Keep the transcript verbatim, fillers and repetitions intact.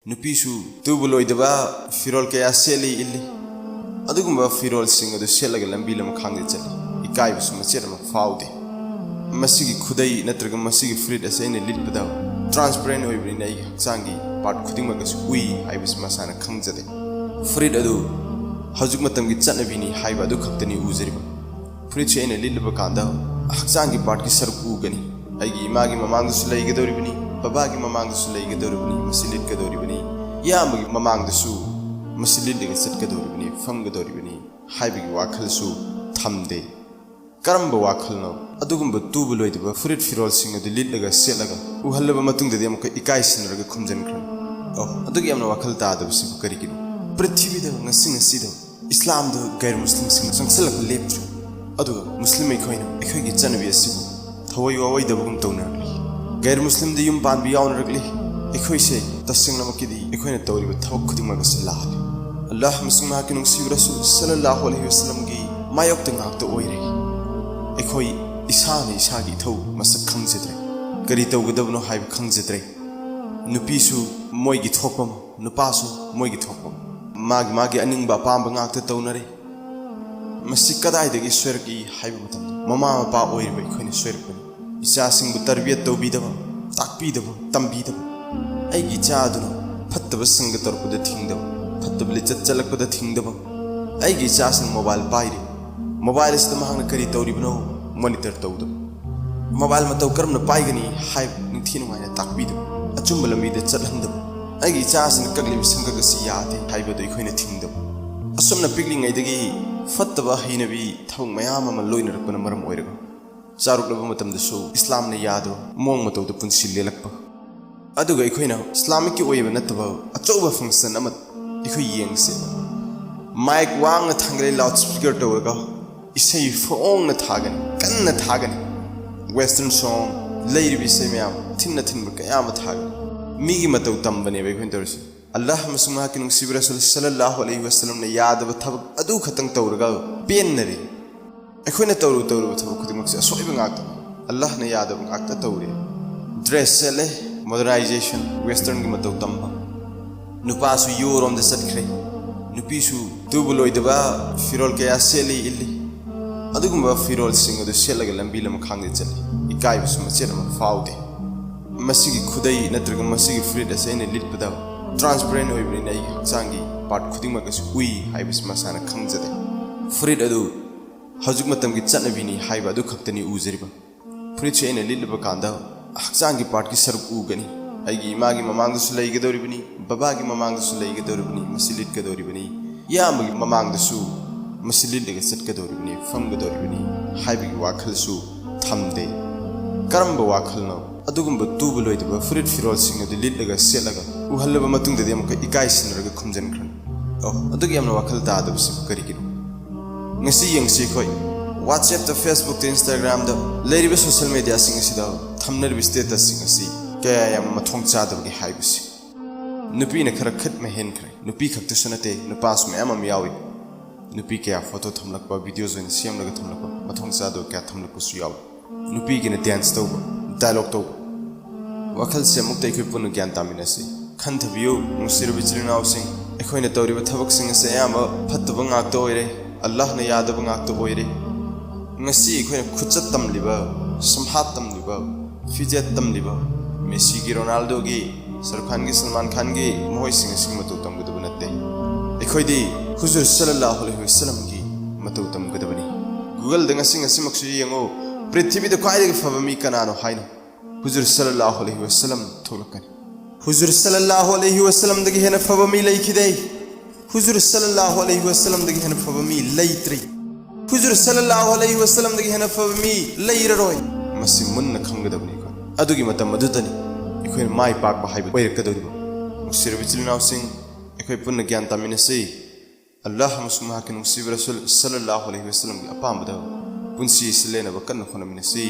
ꯅꯨꯄꯤꯁꯨ ꯇꯨꯕ ꯂꯣꯏꯗꯕ ꯐꯤꯔꯣꯜ ꯀꯌꯥ ꯁꯦꯠꯂꯤ ꯏꯜꯂꯤ꯫ ꯑꯗꯨꯒꯨꯝꯕ ꯐꯤꯔꯣꯜꯁꯤꯡ ꯑꯗꯨ ꯁꯦꯠꯂꯒ ꯂꯝꯕꯤ ꯂꯝꯈꯥꯡꯗ ꯆꯠꯂꯤ꯫ ꯏꯀꯥꯏꯕꯁꯨ ꯃꯆꯦꯠ ꯑꯃ ꯐꯥꯎꯗꯦ꯫ ꯃꯁꯤꯒꯤ ꯈꯨꯗꯩ ꯅꯠꯇ꯭ꯔꯒ ꯃꯁꯤꯒꯤ ꯐꯨꯔꯤꯠ ꯑꯁꯤ ꯑꯩꯅ ꯂꯤꯠꯄꯗ transparent ꯑꯣꯏꯕꯅꯤꯅ ꯑꯩꯒꯤ ꯍꯛꯆꯥꯡꯒꯤ part ꯈꯨꯗꯤꯡꯃꯛ ꯑꯁꯤ ꯎꯏ ꯍꯥꯏꯕꯁꯤ ꯃꯁꯥꯅ ꯈꯪꯖꯗꯦ꯫ ꯐꯨꯔꯤꯠ ꯑꯗꯨ ꯍꯧꯖꯤꯛ ꯃꯇꯝꯒꯤ ꯆꯠꯅꯕꯤꯅꯤ ꯍꯥꯏꯕ ꯑꯗꯨ ꯈꯛꯇꯅꯤ ꯎꯖꯔꯤꯕ꯫ ꯐꯨꯔꯤꯠꯁꯤ ꯑꯩꯅ ꯂꯤꯠꯂꯕ ꯀꯥꯟꯗ ꯍꯛꯆꯥꯡꯒꯤ partꯀꯤ ꯁꯔꯨꯛ ꯎꯒꯅꯤ꯫ ꯑꯩꯒꯤ ꯏꯃꯥꯒꯤ ꯃꯃꯥꯡꯗꯁꯨ ꯂꯩꯒꯗꯧꯔꯤꯕꯅꯤ, ꯕꯕꯥꯒꯤ ꯃꯃꯥꯡꯗꯁꯨ ꯂꯩꯒꯗꯧꯔꯤꯕꯅꯤ, ꯃꯁꯤ ꯂꯤꯠꯀꯗꯧꯔꯤꯕꯅꯤ꯫ ꯏꯌꯥꯝꯕꯒꯤ ꯃꯃꯥꯡꯗꯁꯨ ꯃꯁꯤ ꯂꯤꯠꯂꯒ ꯆꯠꯀꯗꯧꯔꯤꯕꯅꯤ, ꯐꯝꯒꯗꯧꯔꯤꯕꯅꯤ ꯍꯥꯏꯕꯒꯤ ꯋꯥꯈꯜꯁꯨ ꯊꯝꯗꯦ꯫ ꯀꯔꯝꯕ ꯋꯥꯈꯜꯅꯣ? ꯑꯗꯨꯒꯨꯝꯕ ꯇꯨꯕ ꯂꯣꯏꯗꯕ ꯐꯨꯔꯤꯠ ꯐꯤꯔꯣꯜꯁꯤꯡ ꯑꯗꯨ ꯂꯤꯠꯂꯒ ꯁꯦꯠꯂꯒ ꯎꯍꯜꯂꯕ ꯃꯇꯨꯡꯗꯗꯤ ꯑꯃꯨꯛꯀ ꯏꯀꯥꯏꯁꯤꯟꯅꯔꯒ ꯈꯨꯝꯖꯤꯟꯈ꯭ꯔꯅꯤ꯫ ꯑꯣ, ꯑꯗꯨꯛ ꯌꯥꯝꯅ ꯋꯥꯈꯜ ꯇꯥꯗꯕꯁꯤꯕꯨ ꯀꯔꯤꯒꯤꯅꯣ? ꯄ꯭ꯔꯤꯊꯤꯕꯤꯗ ꯉꯁꯤ ꯉꯁꯤꯗ ꯏꯁꯂꯥꯝꯗ ꯒꯩꯔ ꯃꯨꯁꯂꯤꯝꯁꯤꯡꯅ ꯆꯪꯁꯤꯜꯂꯛꯄ ꯂꯦꯞꯇ꯭ꯔꯤ꯫ ꯑꯗꯨꯒ ꯃꯨꯁꯂꯤꯝ ꯑꯩꯈꯣꯏꯅ ꯑꯩꯈꯣꯏꯒꯤ ꯆꯠꯅꯕꯤ ꯑꯁꯤꯕꯨ ꯊꯑꯣꯏ ꯋꯥꯑꯣꯏꯗꯕꯒꯨꯝ ꯇꯧꯅꯔꯛꯂꯤ꯫ ꯒꯩꯔ ꯃꯨꯁꯂꯤꯝꯗ ꯌꯨꯝ ꯄꯥꯟꯕ ꯌꯥꯎꯅꯔꯛꯂꯤ꯫ ꯑꯩꯈꯣꯏꯁꯦ ꯇꯁꯦꯡꯅꯃꯛꯀꯤꯗꯤ ꯑꯩꯈꯣꯏꯅ ꯇꯧꯔꯤꯕ ꯊꯕꯛ ꯈꯨꯗꯤꯡꯃꯛ ꯑꯁꯤ ꯂꯥꯜꯂꯤ꯫ ꯑꯜꯂꯥꯍ ꯑꯃꯁꯨꯡ ꯃꯍꯥꯛꯀꯤ ꯅꯨꯡꯁꯤꯕ ꯔꯁꯨꯜ ꯁꯜꯂꯜꯂꯥꯍꯨ ꯑꯂꯩꯍꯤ ꯋꯁꯜꯂꯝꯒꯤ ꯃꯥꯌꯣꯛꯇ ꯉꯥꯛꯇ ꯑꯣꯏꯔꯦ꯫ ꯑꯩꯈꯣꯏ ꯏꯁꯥꯅ ꯏꯁꯥꯒꯤ ꯏꯊꯧ ꯃꯁꯛ ꯈꯪꯖꯗ꯭ꯔꯦ꯫ ꯀꯔꯤ ꯇꯧꯒꯗꯕꯅꯣ ꯍꯥꯏꯕ ꯈꯪꯖꯗ꯭ꯔꯦ꯫ ꯅꯨꯄꯤꯁꯨ ꯃꯣꯏꯒꯤ ꯊꯣꯛꯄ ꯑꯃ, ꯅꯨꯄꯥꯁꯨ ꯃꯣꯏꯒꯤ ꯊꯣꯛꯄ ꯑꯃ, ꯃꯥꯒꯤ ꯃꯥꯒꯤ ꯑꯅꯤꯡꯕ ꯑꯄꯥꯝꯕ ꯉꯥꯛꯇ ꯇꯧꯅꯔꯦ꯫ ꯃꯁꯤ ꯀꯗꯥꯏꯗꯒꯤ ꯁꯣꯏꯔꯛꯏ ꯍꯥꯏꯕ ꯃꯇꯝꯗ, ꯃꯃꯥ ꯃꯄꯥ ꯑꯣꯏꯔꯤꯕ ꯑꯩꯈꯣꯏꯅ ꯁꯣꯏꯔꯛꯄꯅꯤ꯫ ꯏꯆꯥꯁꯤꯡꯕꯨ ꯇꯔꯕꯤꯌꯠ ꯇꯧꯕꯤꯗꯕ, ꯇꯥꯛꯄꯤꯗꯕ, ꯇꯝꯕꯤꯗꯕ꯫ ꯑꯩꯒꯤ ꯏꯆꯥ ꯑꯗꯨꯅ ꯐꯠꯇꯕ ꯁꯪꯒ ꯇꯧꯔꯛꯄꯗ ꯊꯤꯡꯗꯕ, ꯐꯠꯇꯕ ꯂꯤꯆꯠ ꯆꯠꯂꯛꯄꯗ ꯊꯤꯡꯗꯕ꯫ ꯑꯩꯒꯤ ꯏꯆꯥꯁꯤꯡ mobile ꯄꯥꯏꯔꯤ, mobile ꯑꯁꯤꯗ ꯃꯍꯥꯛꯅ ꯀꯔꯤ ꯇꯧꯔꯤꯕꯅꯣ monitor ꯇꯧꯗꯕ꯫ Mobile ꯃꯇꯧ ꯀꯔꯝꯅ ꯄꯥꯏꯒꯅꯤ ꯍꯥꯏꯕ ꯅꯤꯡꯊꯤ ꯅꯨꯡꯉꯥꯏꯅ ꯇꯥꯛꯄꯤꯗꯕ, ꯑꯆꯨꯝꯕ ꯂꯝꯕꯤꯗ ꯆꯠꯍꯟꯗꯕ꯫ ꯑꯩꯒꯤ ꯏꯆꯥꯁꯤꯅ ꯀꯛꯂꯤꯕ ꯁꯪꯒꯛ ꯑꯁꯤ ꯌꯥꯗꯦ ꯍꯥꯏꯕꯗꯨ ꯑꯩꯈꯣꯏꯅ ꯊꯤꯡꯗꯕ꯫ ꯑꯁꯨꯝꯅ ꯄꯤꯛꯂꯤꯉꯩꯗꯒꯤ ꯐꯠꯇꯕ ꯍꯩꯅꯕꯤ ꯊꯕꯛ ꯃꯌꯥꯝ ꯑꯃ ꯂꯣꯏꯅꯔꯛꯄꯅ ꯃꯔꯝ ꯑꯣꯏꯔꯒ, ꯆꯥꯎꯔꯛꯂꯕ ꯃꯇꯝꯗꯁꯨ ꯏꯁꯂꯥꯝꯅ ꯌꯥꯗꯕ ꯃꯑꯣꯡ ꯃꯇꯧꯗ ꯄꯨꯟꯁꯤ ꯂꯦꯜꯂꯛꯄ꯫ ꯑꯗꯨꯒ ꯑꯩꯈꯣꯏꯅ ꯏꯁꯂꯥꯃꯤꯛꯀꯤ ꯑꯣꯏꯕ ꯅꯠꯇꯕ ꯑꯆꯧꯕ function ꯑꯃ ꯑꯩꯈꯣꯏ ꯌꯦꯡꯁꯦ꯫ Mic ꯋꯥꯡꯅ ꯊꯥꯡꯒꯠꯂꯦ, loudspeaker ꯇꯧꯔꯒ ꯏꯁꯩ ꯐꯣꯡꯅ ꯊꯥꯒꯅꯤ, ꯀꯟꯅ ꯊꯥꯒꯅꯤ꯫ Western song, ꯂꯩꯔꯤꯕ ꯏꯁꯩ ꯃꯌꯥꯝ, ꯊꯤꯟꯅ ꯊꯤꯟꯕ ꯀꯌꯥ ꯑꯃ ꯊꯥꯒꯅꯤ꯫ ꯃꯤꯒꯤ ꯃꯇꯧ ꯇꯝꯕꯅꯦꯕ ꯑꯩꯈꯣꯏꯅ ꯇꯧꯔꯤꯁꯦ꯫ ꯑꯜꯂꯥꯍ ꯑꯃꯁꯨꯡ ꯃꯍꯥꯛꯀꯤ ꯅꯨꯡꯁꯤꯕ ꯔꯁꯨꯜ ꯁꯜꯂꯜꯂꯥꯍꯨ ꯑꯂꯩꯍꯤ ꯋꯁꯜꯂꯝꯅ ꯌꯥꯗꯕ ꯊꯕꯛ ꯑꯗꯨ ꯈꯛꯇꯪ ꯇꯧꯔꯒ ꯄꯦꯟꯅꯔꯦ꯫ ꯑꯩꯈꯣꯏꯅ ꯇꯧꯔꯨ ꯇꯧꯔꯨꯕ ꯊꯕꯛ ꯈꯨꯗꯤꯡꯃꯛꯁꯦ ꯑꯁꯣꯏꯕ ꯉꯥꯛꯇꯅꯤ꯫ ꯑꯜꯂꯥꯍꯅ ꯌꯥꯗꯕ ꯉꯥꯛꯇ ꯇꯧꯔꯦ꯫ Dress ꯁꯦꯠꯂꯦ, modernization, westernꯒꯤ ꯃꯇꯧ ꯇꯝꯕ꯫ ꯅꯨꯄꯥꯁꯨ ꯌꯣꯔꯣꯝꯗ ꯆꯠꯈ꯭ꯔꯦ꯫ ꯅꯨꯄꯤꯁꯨ ꯇꯨꯕ ꯂꯣꯏꯗꯕ ꯐꯤꯔꯣꯜ ꯀꯌꯥ ꯁꯦꯠꯂꯤ ꯏꯜꯂꯤ꯫ ꯑꯗꯨꯒꯨꯝꯕ ꯐꯤꯔꯣꯜꯁꯤꯡ ꯑꯗꯨ ꯁꯦꯠꯂꯒ ꯂꯝꯕꯤ ꯂꯝꯈꯥꯡꯗ ꯆꯠꯂꯤ꯫ ꯏꯀꯥꯏꯕꯁꯨ ꯃꯆꯦꯠ ꯑꯃ ꯐꯥꯎꯗꯦ꯫ ꯃꯁꯤꯒꯤ ꯈꯨꯗꯩ ꯅꯠꯇ꯭ꯔꯒ ꯃꯁꯤꯒꯤ ꯐꯨꯔꯤꯠ ꯑꯁꯤ ꯑꯩꯅ ꯂꯤꯠꯄꯗ transparent ꯑꯣꯏꯕꯅꯤꯅ ꯑꯩꯒꯤ ꯍꯛꯆꯥꯡꯒꯤ part ꯈꯨꯗꯤꯡꯃꯛ ꯑꯁꯤ ꯎꯏ ꯍꯥꯏꯕꯁꯤ ꯃꯁꯥꯅ ꯈꯪꯖꯗꯦ꯫ ꯐꯨꯔꯤꯠ ꯑꯗꯨ ꯍꯧꯖꯤꯛ ꯃꯇꯝꯒꯤ ꯆꯠꯅꯕꯤꯅꯤ ꯍꯥꯏꯕ ꯑꯗꯨ ꯈꯛꯇꯅꯤ ꯎꯖꯔꯤꯕ꯫ ꯐꯨꯔꯤꯠꯁꯤ ꯑꯩꯅ ꯂꯤꯠꯂꯕ ꯀꯥꯟꯗ ꯍꯛꯆꯥꯡꯒꯤ partꯀꯤ ꯁꯔꯨꯛ ꯎꯒꯅꯤ꯫ ꯑꯩꯒꯤ ꯏꯃꯥꯒꯤ ꯃꯃꯥꯡꯗꯁꯨ ꯂꯩꯒꯗꯧꯔꯤꯕꯅꯤ, ꯕꯕꯥꯒꯤ ꯃꯃꯥꯡꯗꯁꯨ ꯂꯩꯒꯗꯧꯔꯤꯕꯅꯤ, ꯃꯁꯤ ꯂꯤꯠꯀꯗꯧꯔꯤꯕꯅꯤ, ꯏꯌꯥꯝꯕꯒꯤ ꯃꯃꯥꯡꯗꯁꯨ ꯃꯁꯤ ꯂꯤꯠꯂꯒ ꯆꯠꯀꯗꯧꯔꯤꯕꯅꯤ, ꯐꯝꯒꯗꯧꯔꯤꯕꯅꯤ ꯍꯥꯏꯕꯒꯤ ꯋꯥꯈꯜꯁꯨ ꯊꯝꯗꯦ꯫ ꯀꯔꯝꯕ ꯋꯥꯈꯜꯅꯣ? ꯑꯗꯨꯒꯨꯝꯕ ꯇꯨꯕ ꯂꯣꯏꯗꯕ ꯐꯨꯔꯤꯠ ꯐꯤꯔꯣꯜꯁꯤꯡ ꯑꯗꯨ ꯂꯤꯠꯂꯒ ꯁꯦꯠꯂꯒ ꯎꯍꯜꯂꯕ ꯃꯇꯨꯡꯗꯗꯤ ꯑꯃꯨꯛꯀ ꯏꯀꯥꯏꯁꯤꯟꯅꯔꯒ ꯈꯨꯝꯖꯤꯟꯈ꯭ꯔꯅꯤ꯫ ꯑꯣ, ꯑꯗꯨꯛ ꯌꯥꯝꯅ ꯋꯥꯈꯜ ꯇꯥꯗꯕꯁꯤꯕꯨ ꯀꯔꯤꯒꯤꯅꯣ? ꯉꯁꯤ ꯌꯦꯡꯁꯤ ꯑꯩꯈꯣꯏ WhatsAppꯇ, Facebookꯇ, Instagramꯗ ꯂꯩꯔꯤꯕ social mediaꯁꯤꯡ ꯑꯁꯤꯗ ꯊꯝꯅꯔꯤꯕ statusꯁꯤꯡ ꯑꯁꯤ ꯀꯌꯥ ꯌꯥꯝꯅ ꯃꯊꯣꯡ ꯆꯥꯗꯕꯒꯦ ꯍꯥꯏꯕꯁꯤ꯫ ꯅꯨꯄꯤꯅ ꯈꯔ ꯈꯠ ꯃꯍꯦꯟꯈ꯭ꯔꯦ꯫ ꯅꯨꯄꯤ ꯈꯛꯇꯁꯨ ꯅꯠꯇꯦ, ꯅꯨꯄꯥꯁꯨ ꯃꯌꯥꯝ ꯑꯃ ꯌꯥꯎꯏ꯫ ꯅꯨꯄꯤ ꯀꯌꯥ photo ꯊꯝꯂꯛꯄ, videos ꯑꯣꯏꯅ ꯁꯦꯝꯂꯒ ꯊꯝꯂꯛꯄ, ꯃꯊꯣꯡ ꯆꯥꯗꯕ ꯀꯌꯥ ꯊꯝꯂꯛꯄꯁꯨ ꯌꯥꯎꯏ꯫ ꯅꯨꯄꯤꯒꯤꯅ dance ꯇꯧꯕ, dialogue ꯇꯧꯕ꯫ ꯋꯥꯈꯜꯁꯦ ꯑꯃꯨꯛꯇ ꯑꯩꯈꯣꯏ ꯄꯨꯟꯅ ꯒ꯭ꯌꯥꯟ ꯇꯥꯃꯤꯟꯅꯁꯤ꯫ ꯈꯟꯊꯕꯤꯌꯨ, ꯅꯨꯡꯁꯤꯔꯕ ꯏꯆꯤꯜ ꯏꯅꯥꯎꯁꯤꯡ, ꯑꯩꯈꯣꯏꯅ ꯇꯧꯔꯤꯕ ꯊꯕꯛꯁꯤꯡ ꯑꯁꯤ ꯑꯌꯥꯝꯕ ꯐꯠꯇꯕ ꯉꯥꯛꯇ ꯑꯣꯏꯔꯦ꯫ ꯑꯜꯂꯥꯍꯅ ꯌꯥꯗꯕ ꯉꯥꯛꯇ ꯑꯣꯏꯔꯦ꯫ ꯉꯁꯤ ꯑꯩꯈꯣꯏꯅ ꯈꯨꯆꯠ ꯇꯝꯂꯤꯕ, ꯁꯝꯍꯥꯠ ꯇꯝꯂꯤꯕ, ꯐꯤꯖꯦꯠ ꯇꯝꯂꯤꯕ, ꯃꯦꯁꯤꯒꯤ, ꯔꯣꯅꯥꯜꯗꯣꯒꯤ, ꯁꯔꯨꯈ ꯈꯥꯟꯒꯤ, ꯁꯜꯃꯥꯟ ꯈꯥꯟꯒꯤ, ꯃꯈꯣꯏꯁꯤꯡ ꯑꯁꯤꯒꯤ ꯃꯇꯧ ꯇꯝꯒꯗꯕ ꯅꯠꯇꯦ꯫ ꯑꯩꯈꯣꯏꯗꯤ ꯍꯨꯖꯨꯔ ꯁꯜꯂꯜꯂꯥꯍꯨ ꯑꯂꯩꯍꯤ ꯋꯥꯁꯜꯂꯝꯒꯤ ꯃꯇꯧ ꯇꯝꯒꯗꯕꯅꯤ꯫ Googleꯗ ꯉꯁꯤ, ꯉꯁꯤꯃꯛꯁꯨ ꯌꯦꯡꯉꯨ, ꯄ꯭ꯔꯤꯊꯤꯕꯤꯗ ꯈ꯭ꯋꯥꯏꯗꯒꯤ ꯐꯕ ꯃꯤ ꯀꯅꯥꯅꯣ ꯍꯥꯏꯅ꯫ ꯍꯨꯖꯨꯔ ꯁꯜꯂꯜꯂꯥꯍꯨ ꯑꯂꯩꯍꯤ ꯋꯥꯁꯜꯂꯝ ꯊꯣꯛꯂꯛꯀꯅꯤ꯫ ꯍꯨꯖꯨꯔ ꯁꯜꯂꯜꯂꯥꯍꯨ ꯑꯂꯩꯍꯤ ꯋꯥꯁꯜꯂꯝꯗꯒꯤ ꯍꯦꯟꯅ ꯐꯕ ꯃꯤ ꯂꯩꯈꯤꯗꯦ꯫ ꯍꯨꯖꯨꯔ ꯁꯜꯂꯜꯂꯥꯍꯨ ꯑꯂꯩꯍꯤ ꯋꯥꯁꯜꯂꯝꯗꯒꯤ ꯍꯦꯟꯅ ꯐꯕ ꯃꯤ ꯂꯩꯇ꯭ꯔꯤ꯫ ꯍꯨꯖꯨꯔ ꯁꯜꯂꯜꯂꯥꯍꯨ ꯑꯂꯩꯍꯤ ꯋꯥꯁꯜꯂꯝꯗꯒꯤ ꯍꯦꯟꯅ ꯐꯕ ꯃꯤ ꯂꯩꯔꯔꯣꯏ꯫ ꯃꯁꯤ ꯃꯨꯟꯅ ꯈꯪꯒꯗꯕꯅꯤ ꯑꯩꯈꯣꯏ꯫ ꯑꯗꯨꯒꯤ ꯃꯇꯝ ꯑꯗꯨꯗꯅꯤ ꯑꯩꯈꯣꯏꯅ ꯃꯥꯏ ꯄꯥꯛꯄ ꯍꯥꯏꯕ ꯑꯣꯏꯔꯛꯀꯗꯧꯔꯤꯕ꯫ ꯅꯨꯡꯁꯤꯔꯕ ꯏꯆꯤꯜ ꯏꯅꯥꯎꯁꯤꯡ, ꯑꯩꯈꯣꯏ ꯄꯨꯟꯅ ꯒ꯭ꯌꯥꯟ ꯇꯥꯃꯤꯟꯅꯁꯤ꯫ ꯑꯜꯂꯥꯍ ꯑꯃꯁꯨꯡ ꯃꯍꯥꯛꯀꯤ ꯅꯨꯡꯁꯤꯕ ꯔꯁꯨꯜ ꯁꯜꯂꯜꯂꯥꯍꯨ ꯑꯂꯩꯍꯤ ꯋꯥꯁꯜꯂꯝꯒꯤ ꯑꯄꯥꯝꯕꯗ ꯄꯨꯟꯁꯤ ꯑꯁꯤ ꯂꯦꯟꯅꯕ ꯀꯟꯅ ꯍꯣꯠꯅꯃꯤꯟꯅꯁꯤ꯫